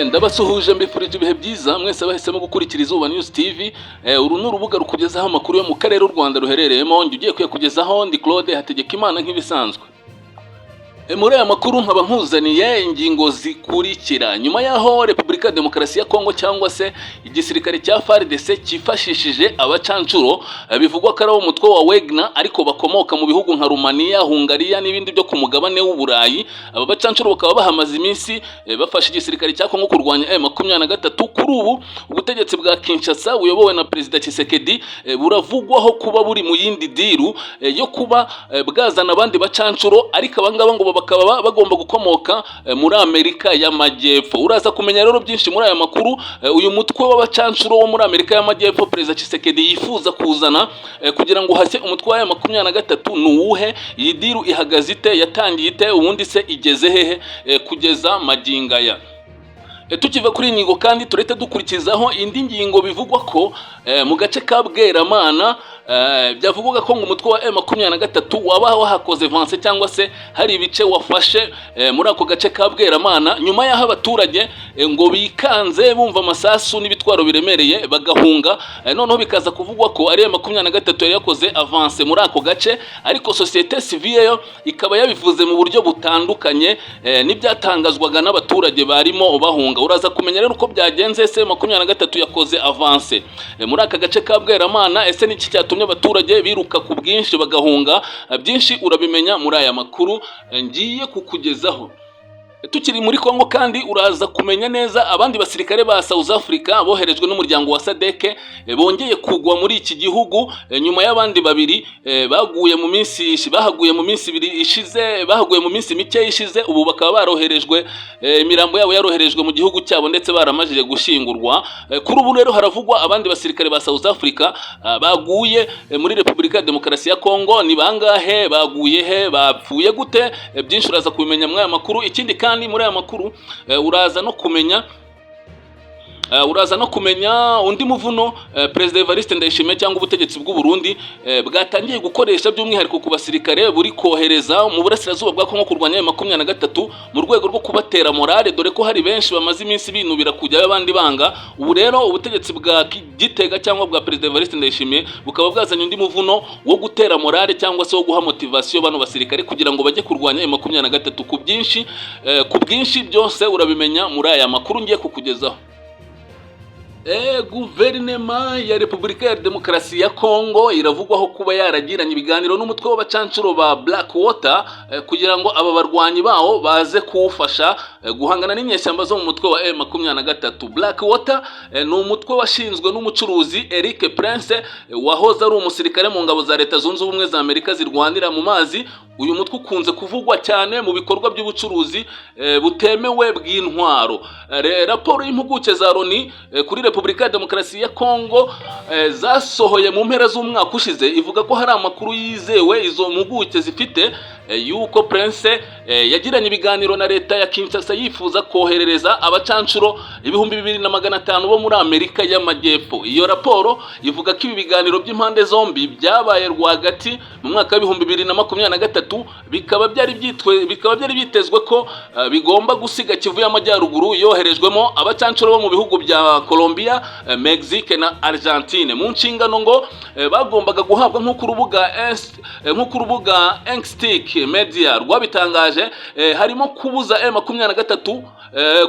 Ndabasuhuje, mbifurije ibihe byiza mwese bahisemo gukurikira Izuba News TV. Uru ni urubuga rukugezaho amakuru yo mu karere u Rwanda ruherereyemo. Njye ugiye kuyakugezaho ndi Claude Hategekimana nk'ibisanzwe. Muri aya makuru nkaba nkuzaniye ingingo zikurikira: nyuma y'aho Repubulika ya Demokarasi ya Kongo cyangwa se igisirikare cya FARDC cyifashishije abacancuro bivugwa ko ari abo mutwe wa Wagner ariko bakomoka mu bihugu nka Rumaniya, Hungariya n'ibindi byo ku mugabane w'Uburayi, aba bacancuro bakaba bahamaze iminsi bafashe igisirikare cya Kongo kurwanya M23. Kuri ubu ubutegetsi bwa Kinshasa buyobowe na Perezida Tshisekedi buravugwaho kuba buri mu yindi deal yo kuba bwazana abandi bacancuro, ariko abangaba ngo bakaba bagomba gukomoka muri Amerika y'Amajyepfo. Uraza kumenya rero byinshi muri aya makuru. Uyu mutwe w'abacancuro wo muri Amerika y'Amajyepfo Perezida Tshisekedi yifuza kuzana kugira ngo uhashye umutwe wa 23 ni uwuhe? Iyi deal ihagaze ite? Yatangiye ite? Ubundi se igeze hehe kugeza magingo aya? Tukiva kuri iyi ngingo kandi turahita dukurikizaho indi ngingo bivugwa ko mu gace ka Bweramana byavugwaga ko ngo umutwe wa M23 waba wahakoze avance cyangwa se hari ibice wafashe muri ako gace ka Bweramana, nyuma y'aho abaturage ngo bikanze bumva amasasu n'ibitwaro biremereye bagahunga. Noneho bikaza kuvugwa ko ari M23 yari yakoze avance muri ako gace, ariko société civile yo ikaba yabivuze mu buryo butandukanye n'ibyatangazwaga n'abaturage barimo bahunga. Uraza kumenya rero uko byagenze. Ese 23 yakoze avance muri aka gace ka Bweramana? Ese niki cyatumye abaturage biruka ku bwinshi bagahunga? Byinshi urabimenya muri aya makuru ngiye kukugezaho. Tukiri muri Kongo kandi uraza kumenya neza abandi basirikare ba South Africa boherejwe n'umuryango wa SADC bongeye kugwa muri iki gihugu nyuma y'abandi babiri baguye mu minsi bahaguye mu minsi 2 ishize, bahaguye mu minsi mike ishize. Ubu bakaba baroherejwe, imirambo yabo yaroherejwe mu gihugu cyabo ndetse baramajije gushyingurwa. Kuri ubu rero haravugwa abandi basirikare ba South Africa baguye muri Repubulika ya Demokarasi ya Kongo. Ni bangahe? Baguye he? Bapfuye gute? Byinshi uraza kubimenya muri aya makuru. Ikindi kandi muri aya makuru uraza no kumenya undi muvuno Perezida Evariste Ndayishimiye cyangwa ubutegetsi bw'u Burundi bwatangiye gukoresha, by'umwihariko ku basirikare buri kohereza mu burasirazuba bwa Kongo kurwanya ayo 23 mu rwego rwo kubatera morale, dore ko hari benshi bamaze iminsi binubira kujyayo abandi banga. Ubu rero ubutegetsi bwa Gitega cyangwa bwa Perezida Evariste Ndayishimiye bukaba bwazanye undi muvuno wo gutera morale cyangwa se wo guha motivation bano basirikare kugira ngo bajye kurwanya ayo 23 ku byinshi. Ku bwinshi byose urabimenya muri aya makuru ngiye kukugezaho. Guverinema ya Repubulika ya Demokarasi ya Kongo iravugwaho kuba yaragiranye ibiganiro n'umutwe w'abacancuro ba Blackwater kugira ngo aba barwanyi bawo baze kuwufasha guhangana n'inyeshyamba zo mu mutwe wa M23. Blackwater ni umutwe washinzwe n'umucuruzi Eric Prince wahoze ari umusirikare mu ngabo za Leta Zunze Ubumwe za Amerika zirwanira mu mazi. Uyu mutwe ukunze kuvugwa cyane mu bikorwa by'ubucuruzi butemewe bw'intwaro. Raporo y'impuguke za Loni kuri Repubulika ya Demokarasi ya Kongo zasohoye mu mpera z'umwaka ushize ivuga ko hari amakuru yizewe izo mpuguke zifite yuko Prince yagiranye ibiganiro na leta ya Kinshasa yifuza koherereza abacancuro 2500 bo muri Amerika y'Amajyepfo. Iyo raporo ivuga ko ibi biganiro by'impande zombi byabaye rwagati mu mwaka wa 2023, bikaba byari byitezwe ko bigomba gusiga Kivu y'Amajyaruguru yoherejwemo abacancuro bo mu bihugu bya Colombia, Mexique na Argentine mu nshingano ngo bagombaga guhabwa, nk'uko urubuga Inkstick Media rwabitangaje, harimo kubuza M23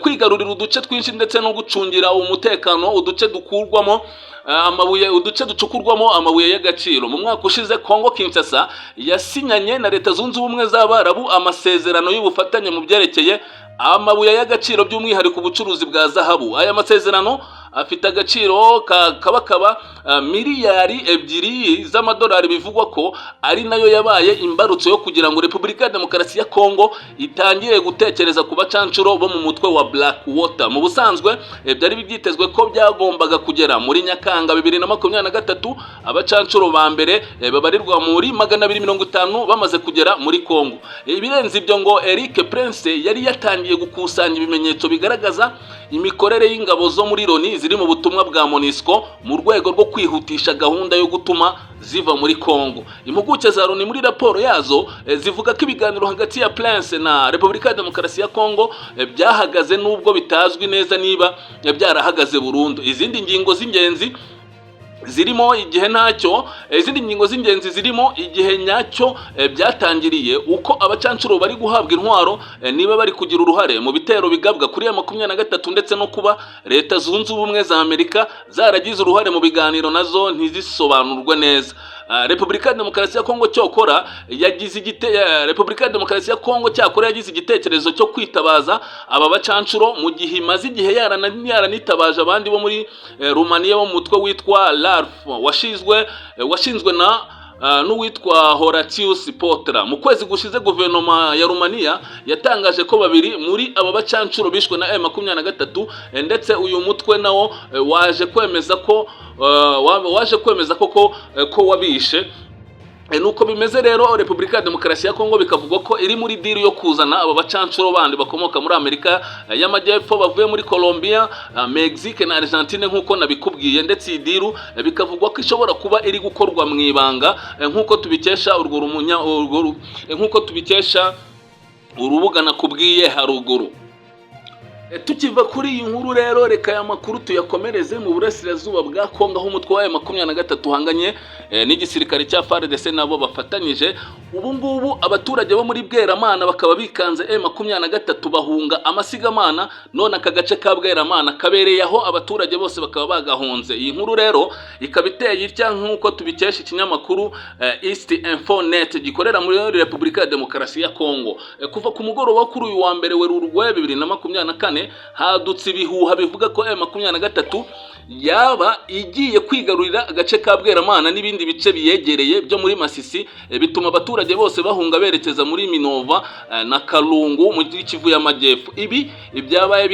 kwigarurira uduce twinshi ndetse no gucungira umutekano uduce dukurwamo amabuye, uduce ducukurwamo amabuye y'agaciro. Mu mwaka ushize Congo Kinshasa yasinyanye na Leta Zunze Ubumwe z'Abarabu amasezerano y'ubufatanye mu byerekeye amabuye y'agaciro, by'umwihariko ubucuruzi bwa zahabu. Aya masezerano afite agaciro kabakaba miliyari 2 z'amadolari, bivugwa ko ari nayo yabaye imbarutso yo kugira ngo Repubulika ya Demokarasi ya Kongo itangire gutekereza ku bacancuro bo mu mutwe wa Blackwater. Mu busanzwe byari byitezwe ko byagombaga kugera muri Nyakanga 2023 abacancuro ba mbere babarirwa muri 250 bamaze kugera muri Kongo. Ibirenze ibyo, ngo Eric Prince yari yatangiye gukusanya ibimenyetso bigaragaza imikorere y'ingabo zo muri Loni. ziri mu butumwa bwa MONUSCO mu rwego rwo kwihutisha gahunda yo gutuma ziva muri Kongo. Impuguke za Loni muri raporo yazo zivuga ko ibiganiro hagati ya Prince na Repubulika ya Demokarasi ya Kongo byahagaze, nubwo bitazwi neza niba byarahagaze burundu. Izindi ngingo z'ingenzi zirimo igihe nyacyo byatangiriye, uko abacancuro bari guhabwa intwaro, niba bari kugira uruhare mu bitero bigabwa kuri ya 23, ndetse no kuba Leta Zunze Ubumwe za Amerika zaragize uruhare mu biganiro nazo ntizisobanurwe neza. Repubulika ya Demokarasi ya Kongo cyakora yagize igitekerezo cyo kwitabaza aba bacancuro mu gihe imaze igihe yaranitabaje abandi bo muri Rumaniya bo mu mutwe witwa RALF washinzwe na n'uwitwa Horatius Potra. Mu kwezi gushize, guverinoma ya Rumaniya yatangaje ko babiri muri aba bacancuro bishwe na M23, ndetse uyu mutwe nawo waje kwemeza koko ko wabishe. Nuko bimeze rero. Repubulika ya Demokarasi ya Kongo bikavugwa ko iri muri deal yo kuzana aba bacancuro bandi bakomoka muri Amerika y'Amajyepfo bavuye muri Colombia, Mexique na Argentine nk'uko nabikubwiye. Ndetse iyi deal bikavugwa ko ishobora kuba iri gukorwa mu ibanga, nk'uko tubikesha urwo rumunya urwo ru- eh, nk'uko tubikesha urubuga nakubwiye haruguru. Tukiva kuri iyi nkuru rero, reka aya makuru tuyakomereze mu burasirazuba bwa Kongo, aho umutwe wa 23 uhanganye n'igisirikare cya FARDC nabo bafatanyije. Ubu ngubu abaturage bo muri Bweramana bakaba bikanze M23, bahunga amasigamana. None aka gace ka Bweramana kabereye aho, abaturage bose bakaba bagahunze. Iyi nkuru rero ikaba iteye itya, nk'uko tubikesha ikinyamakuru East Info Net gikorera muri Repubulika ya Demokarasi ya Kongo. Kuva ku mugoroba wo kuri uyu wa 1 Werurwe 2024, hadutse ibihuha bivuga ko M23 yaba igiye kwigarurira agace ka Bweramana n'ibindi bice biyegereye byo muri Masisi, bituma abaturage bose bahunga berekeza muri Minova na Kalungu mu Kivu y'Amajyepfo. Ibi byabaye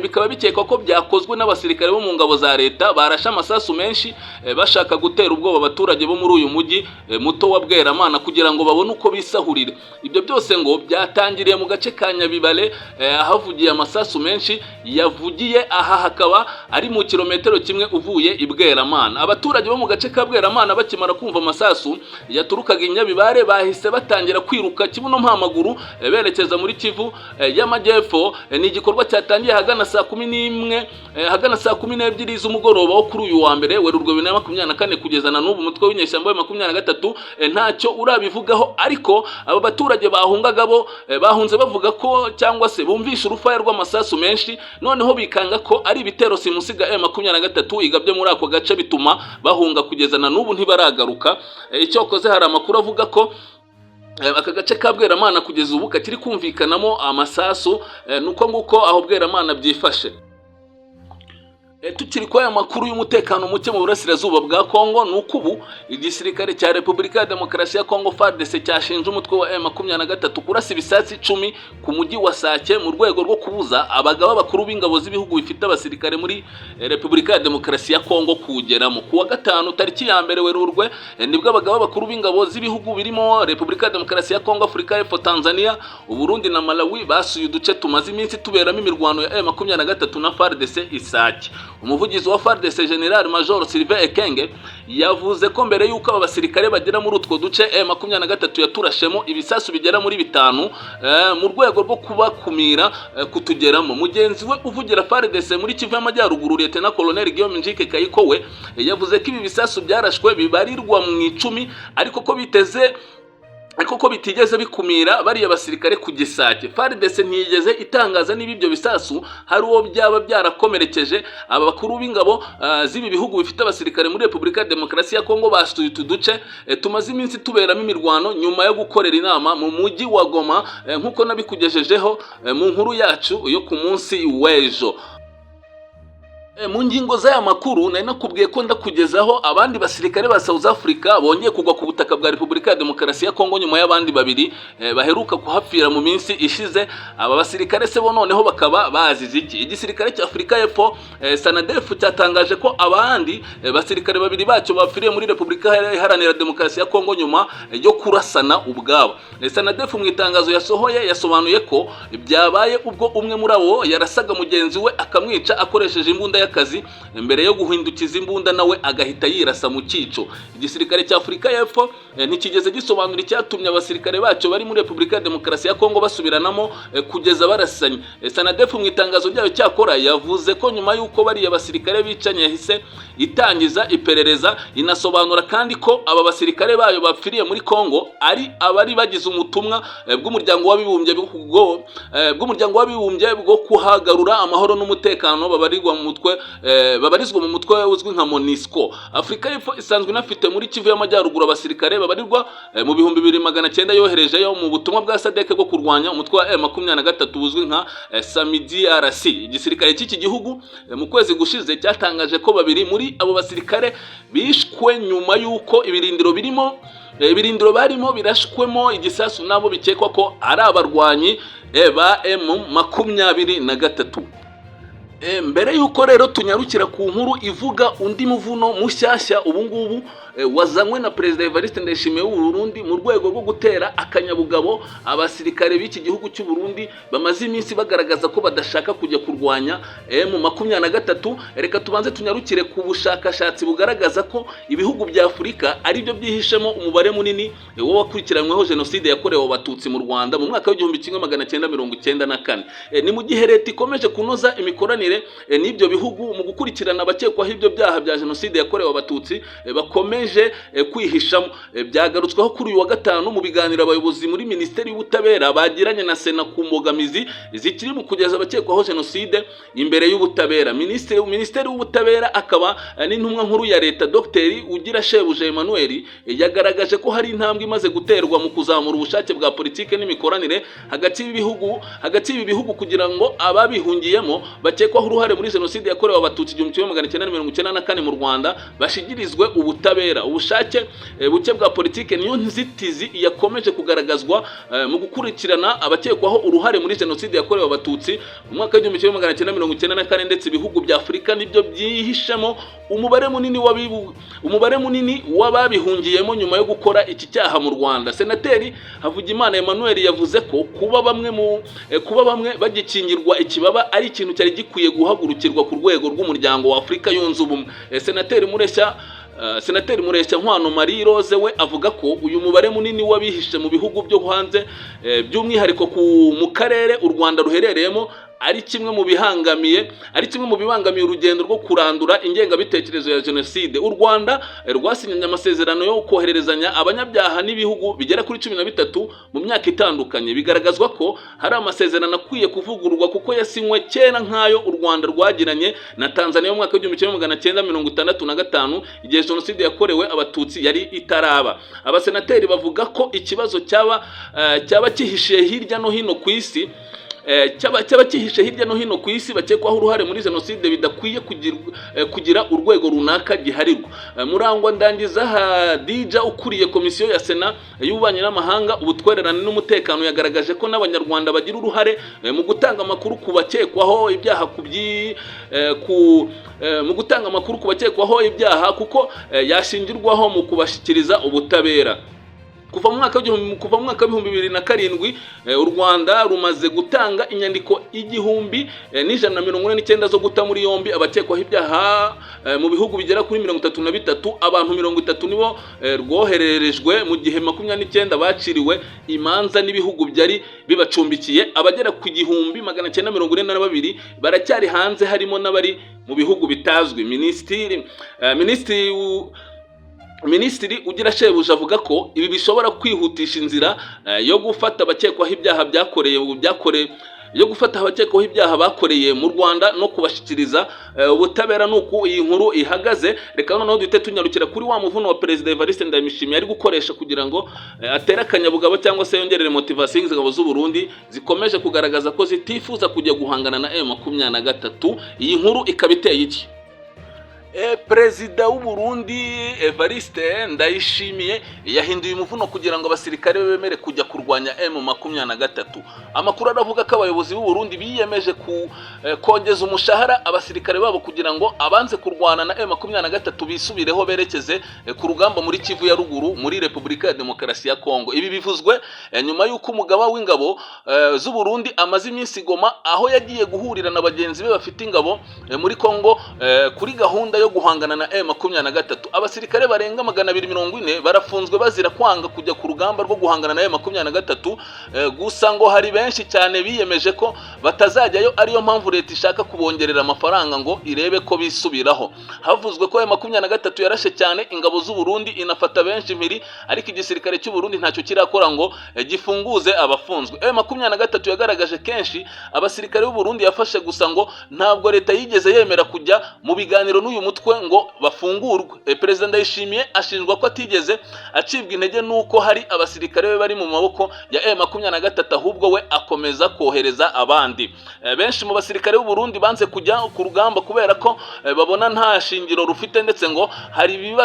bikaba bikekwa ko byakozwe n'abasirikare bo mu ngabo za leta barashe amasasu menshi, bashaka gutera ubwoba abaturage bo muri uyu mujyi muto wa Bweramana kugira ngo babone uko bisahurira. Ibyo byose ngo byatangiriye mu gace ka Nyabibale, ahavugiye amasasu menshi yavugiye aha hakaba ari mu kilometero 1 uvuye i Bweramana. Abaturage bo mu gace ka Bweramana bakimara kumva amasasu yaturukaga i Nyabibare, bahise batangira kwiruka kibuno mpamaguru, berekeza muri Kivu y'Amajyepfo. Ni igikorwa cyatangiye ahagana saa 11, ahagana saa 12 z'umugoroba wo kuri uyu wa 1 Werurwe 2024. Kugeza na n'ubu umutwe w'inyeshyamba wa 23 ntacyo urabivugaho, ariko aba baturage bahungaga bo bahunze bavuga ko cyangwa se bumvishe urufaya rw'amasasu menshi, noneho bikanga ko ari ibitero simusiga M23 igabye muri ako gace, bituma bahunga. Kugeza na n'ubu ntibaragaruka. Icyokoze hari amakuru avuga ko aka gace ka Bweramana kugeza ubu kakiri kumvikanamo amasasu. Nuko nguko aho Bweramana byifashe. Tukiri kuri aya makuru y'umutekano muke mu burasirazuba bwa Kongo, ni uko ubu igisirikare cya Repubulika ya Demokarasi ya Kongo FARDC cyashinje umutwe wa M23 kurasa ibisasu 10 ku mujyi wa Sake mu rwego rwo kubuza abagaba bakuru b'ingabo z'ibihugu bifite abasirikare muri Repubulika ya Demokarasi ya Kongo kuwugeramo. Ku wa gatanu tariki ya 1 Werurwe, nibwo abagaba bakuru b'ingabo z'ibihugu birimo Repubulika ya Demokarasi ya Kongo, Afurika y'Epfo, Tanzania, Uburundi na Malawi basuye uduce tumaze iminsi tuberamo imirwano ya M23 na FARDC i Sake. Umuvugizi wa FARDC, General Major Sylvain Ekenge, yavuze ko mbere y'uko aba basirikare bagera muri utwo duce, M23 yaturashemo ibisasu bigera muri bitanu mu rwego rwo kubakumira kutugeramo. Mugenzi we uvugira FARDC muri Kivu y'Amajyaruguru, Lieutenant Colonel Guillaume Njike Kayiko, we yavuze ko ibi bisasu byarashwe bibarirwa mu 10, ariko ko bitigeze bikumira bariya basirikare ku Gisake. FARDC ntiyigeze itangaza niba ibyo bisasu hari uwo byaba byarakomerekeje. Aba bakuru b'ingabo z'ibi bihugu bifite abasirikare muri Repubulika ya Demokarasi ya Kongo basuye utu duce tumaze iminsi tuberamo imirwano nyuma yo gukorera inama mu mujyi wa Goma, nk'uko nabikugejejeho mu nkuru yacu yo ku munsi w'ejo. Mu ngingo z'aya makuru nari nakubwiye ko ndakugezaho abandi basirikare ba South Africa bongeye kugwa ku butaka. butaka bwa Repubulika ya Demokarasi ya Kongo nyuma y'abandi babiri baheruka kuhapfira mu minsi ishize. Aba basirikare se bo noneho bakaba bazize iki? Igisirikare cya Afurika y'Epfo, SANDF, cyatangaje ko abandi basirikare babiri bacyo bapfiriye muri Repubulika Iharanira Demokarasi ya Kongo nyuma yo kurasana ubwabo. SANDF mu itangazo yasohoye yasobanuye ko byabaye ubwo umwe muri abo yarasaga mugenzi we akamwica akoresheje imbunda y'akazi, mbere yo guhindukiza imbunda nawe agahita yirasa mu cyico. Igisirikare cya Afurika y'Epfo ntikigeze gisobanura icyatumye abasirikare bacyo bari muri Repubulika ya Demokarasi ya Kongo basubiranamo kugeza barasanye. SANDF mu itangazo ryayo cyakora yavuze ko nyuma y'uko bariya basirikare bicanye yahise itangiza iperereza, inasobanura kandi ko aba basirikare bayo bapfiriye muri Kongo ari abari bagize ubutumwa bw'umuryango w'abibumbye bwo kuhagarura amahoro n'umutekano babarizwa mu mutwe uzwi nka MONUSCO. Afurika y'Epfo isanzwe inafite muri Kivu y'Amajyaruguru abasirikare babarirwa mu 2900 yoherejeyo mu butumwa bwa SADC bwo kurwanya umutwe wa M23 uzwi nka SAMIDRC. Igisirikare cy'iki gihugu mu kwezi gushize cyatangaje ko babiri muri abo basirikare bishwe nyuma y'uko ibirindiro barimo birashwemo igisasu nabo bikekwa ko ari abarwanyi ba M23. Mbere y'uko rero tunyarukira ku nkuru ivuga undi muvuno mushyashya ubu ngubu wazanywe na Perezida Evariste Ndayishimiye w'u Burundi mu rwego rwo gutera akanyabugabo abasirikare b'iki gihugu cy'u Burundi bamaze iminsi bagaragaza ko badashaka kujya kurwanya M23, reka tubanze tunyarukire ku bushakashatsi bugaragaza ko ibihugu bya Afurika ari byo byihishemo umubare munini w'abakurikiranyweho jenoside yakorewe Abatutsi mu Rwanda mu mwaka w'1994. Ni mu gihe leta ikomeje kunoza imikoranire n'ibyo bihugu mu gukurikirana abakekwaho ibyo byaha bya jenoside yakorewe Abatutsi bakomeje kwihishamo. Byagarutsweho kuri uyu wa gatanu mu biganiro abayobozi muri Minisiteri y'Ubutabera bagiranye na Sena ku mbogamizi zikiri mu kugeza abakekwaho jenoside imbere y'ubutabera. Minisiteri w'Ubutabera akaba n'intumwa nkuru ya leta, Dr Ugirashebuja Emmanuel, yagaragaje ko hari intambwe imaze guterwa mu kuzamura ubushake bwa politike n'imikoranire hagati y'ibi bihugu kugira ngo ababihungiyemo bakekwaho uruhare muri jenoside yakorewe Abatutsi 1994 mu Rwanda bashyikirizwe ubutabera. Ubushake buke bwa politike niyo nzitizi yakomeje kugaragazwa mu gukurikirana abakekwaho uruhare muri jenoside yakorewe Abatutsi mu mwaka w'1994, ndetse ibihugu bya Afurika nibyo byihishemo umubare munini w'ababihungiyemo nyuma yo gukora iki cyaha mu Rwanda. Senateri Havugimana Emmanuel yavuze ko kuba bamwe bagikingirwa ikibaba ari ikintu cyari gikwiye guhagurukirwa ku rwego rw'Umuryango wa Afurika Yunze Ubumwe. Senateri Mureshya Nkwano Marie Rose we avuga ko uyu mubare munini w'abihishe mu bihugu byo hanze, by'umwihariko mu karere u Rwanda ruherereyemo, ari kimwe mu bibangamiye urugendo rwo kurandura ingengabitekerezo ya jenoside. U Rwanda rwasinyanye amasezerano yo kohererezanya abanyabyaha n'ibihugu bigera kuri 13 mu myaka itandukanye. Bigaragazwa ko hari amasezerano akwiye kuvugururwa kuko yasinywe kera, nk'ayo u Rwanda rwagiranye na Tanzania mu mwaka w'1965, igihe jenoside yakorewe Abatutsi yari itaraba. Abasenateri bavuga ko ikibazo cyaba kihishiye hirya no hino ku isi cyaba cyihishe hirya no hino ku isi bakekwaho uruhare muri jenoside bidakwiye kugira urwego runaka giharirwa. Murangwa Ndangiza Hadija, ukuriye komisiyo ya Sena y'Ububanyi n'Amahanga, Ubutwererane n'Umutekano, yagaragaje ko n'Abanyarwanda bagira uruhare mu gutanga amakuru ku bakekwaho ibyaha ku byi eh, ku eh, mu gutanga amakuru ku bakekwaho ibyaha, kuko yashingirwaho mu kubashyikiriza ubutabera. Kuva mu mwaka w'2007, u Rwanda rumaze gutanga inyandiko 1149 zo guta muri yombi abakekwaho ibyaha mu bihugu bigera kuri 33. Abantu 30 nibo rwohererejwe, mu gihe 29 baciriwe imanza n'ibihugu byari bibacumbikiye. Abagera ku 1942 baracyari hanze, harimo n'abari mu bihugu bitazwi. Minisitiri Ugirashebuja avuga ko ibi bishobora kwihutisha inzira yo gufata abakekwaho ibyaha byakoreye byakore yo gufata abakekwaho ibyaha bakoreye mu Rwanda no kubashyikiriza ubutabera. Nuko iyi nkuru ihagaze. Reka noneho duhite tunyarukira kuri wa muvuno wa Perezida Evariste Ndayishimiye ari gukoresha kugira ngo atere akanyabugabo cyangwa se yongerere motivation ingabo z'u Burundi zikomeje kugaragaza ko zitifuza kujya guhangana na M23. Iyi nkuru ikaba iteye iki? Perezida w'u Burundi Evariste Ndayishimiye yahinduye umuvuno kugira ngo abasirikare be bemere kujya kurwanya M23. Amakuru aravuga ko abayobozi b'u Burundi biyemeje kongeza umushahara abasirikare babo kugira ngo abanze kurwana na M23 bisubireho, berekeze ku rugamba muri Kivu ya Ruguru, muri Repubulika ya Demokarasi ya Kongo. Ibi bivuzwe nyuma y'uko umugaba w'ingabo z'u Burundi amaze iminsi Goma, aho yagiye guhurira na bagenzi be bafite ingabo muri Kongo kuri gahunda yo guhangana na M23. Abasirikare barenga 240 barafunzwe bazira kwanga kujya ku rugamba rwo guhangana na M23. Gusa ngo hari benshi cyane biyemeje ko batazajyayo, ariyo mpamvu leta ishaka kubongerera amafaranga ngo irebe ko bisubiraho. Havuzwe ko M23 yarashe cyane ingabo z'u Burundi, inafata benshi impiri, ariko igisirikare cy'u Burundi ntacyo kirakora ngo gifunguze abafunzwe. M23 yagaragaje kenshi abasirikare b'u Burundi yafashe, gusa ngo ntabwo leta yigeze yemera kujya mu biganiro n'uyu mutwe ngo bafungurwe. Perezida Ndayishimiye ashinjwa ko atigeze acibwa intege n'uko hari abasirikare be bari mu maboko ya M23, ahubwo we akomeza kohereza abandi. Benshi mu basirikare b'u Burundi banze kujya ku rugamba kubera ko babona nta shingiro rufite, ndetse ngo hari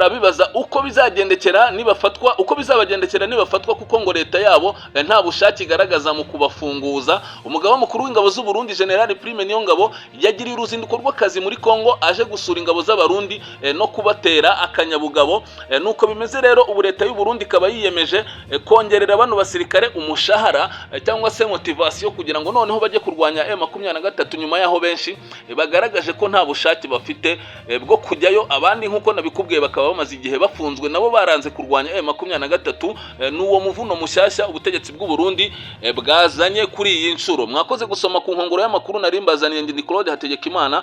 abibaza uko bizagendekera nibafatwa, uko bizabagendekera nibafatwa, kuko ngo leta yabo nta bushake igaragaza mu kubafunguza. Umugaba mukuru w'ingabo z'u Burundi, General Prime Niyongabo, yagiriye uruzinduko rw'akazi muri Kongo, aje gusura ingabo z'Abarundi no kubatera akanyabugabo. Nuko bimeze rero, ubu leta y'u Burundi ikaba yiyemeje kongerera bano basirikare umushahara cyangwa se motivation kugira ngo noneho bajye kurwanya M23, nyuma yaho benshi bagaragaje ko nta bushake bafite bwo kujyayo. Abandi, nk'uko nabikubwiye, bakaba bamaze igihe bafunzwe, nabo baranze kurwanya M23. N'uwo muvuno mushyashya ubutegetsi bw'u Burundi bwazanye kuri iyi nshuro. Mwakoze gusoma ku nkongoro y'amakuru nari mbazaniye. Ndi Claude Hategekimana.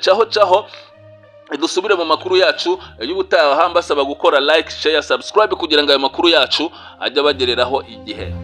Caho caho, dusubire mu makuru yacu y'ubutaha. Mbasaba gukora like, share, subscribe kugira ngo ayo makuru yacu ajye abagereraho igihe.